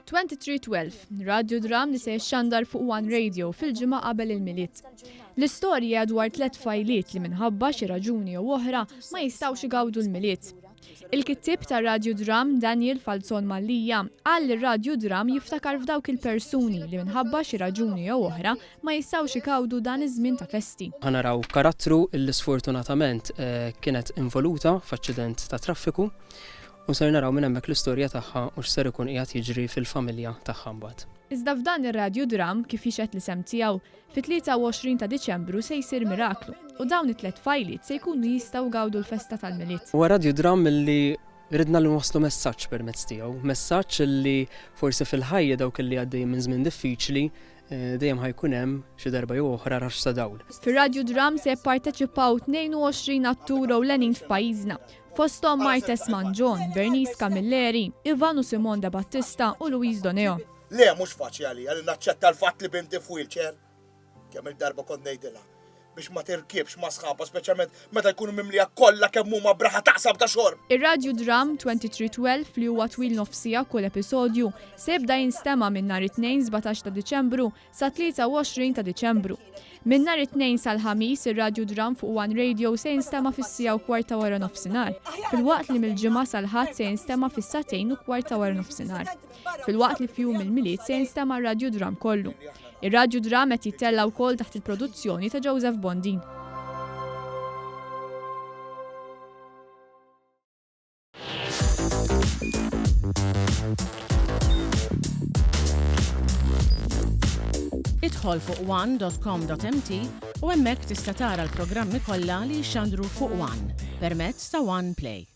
2312, radjodram li se jixxandar fuq One Radio fil-ġimgħa qabel il-Milied. L-istorja hija dwar tlett tfajliet li minħabba xi raġuni jew oħra ma jistgħux igawdu l-Milied. Il-kittieb tar-radjodram Daniel Falzon Mallia qal li r-radjodram jiftakar f'dawk il-persuni li minħabba xi raġuni jew oħra ma jistgħux igawdu dan iż-żmien ta' festi. Ħa naraw karattru illi sfortunatament kienet involuta f'aċċident ta' traffiku U ser naraw minn hemmhekk l-istorja tagħha u x'ser ikun qiegħed jiġri fil-familja tagħha mbagħad. Iżda f'dan ir-radjudramm, kif jixhed l-isem tiegħu, fit-23 ta' Diċembru se jsir miraklu u dawn it-tlett tfajliet se jkunu jistgħu jgawdu l-festa tal-Milied. Huwa radjudramm li ridna li nwasslu messaġġ permezz tiegħu, messaġġ li forsi fil-ħajja dawk li għaddejjin minn żmien diffiċli dejjem ħa jkun hemm xi darba jew oħra raxx ta' dawl. Fir-radjudramm se jipparteċipaw 22 attur ewlenin f'pajjiżna, fosthom Martes Mangion, Bernice Camilleri, Ivan u Simone De Battista u Louise Doneo. Le mhux faċli għalija li naċċetta l-fatt li binti f'wheelchair. Kemm-il darba kont ngħidilha biex ma tirkibx ma' sħabha speċjalment meta jkunu mimlija kollha kemm huma b'raħa taqsam ta' xorb. Ir-radju-dramm 2312 li huwa twil nofs siegħa kull episodju se jibda jinstema' minn nhar it-Tnejn 17 ta' Diċembru sat-23 ta' Diċembru. Minn nhar it-Tnejn sal-Ħamis ir-radju-dramm fuq One Radio se jinstema' fis-siegħa u kwart ta' waranofsinhar, filwaqt li mill-Ġimgħa sal-Ħadd se jinstema' fis-sagħtejn u kwart ta' waranofsinhar. Filwaqt li f'jum il-Milied se jinstema' r-radju-dramm kollu. Ir-radju-dramm qed jittella' wkoll taħt il-produzzjoni ta' Joseph Bondin. Idħol fuq one.com.mt u hemmhekk tista' tara l-programmi kollha li jixxandru fuq One permezz ta' One Play.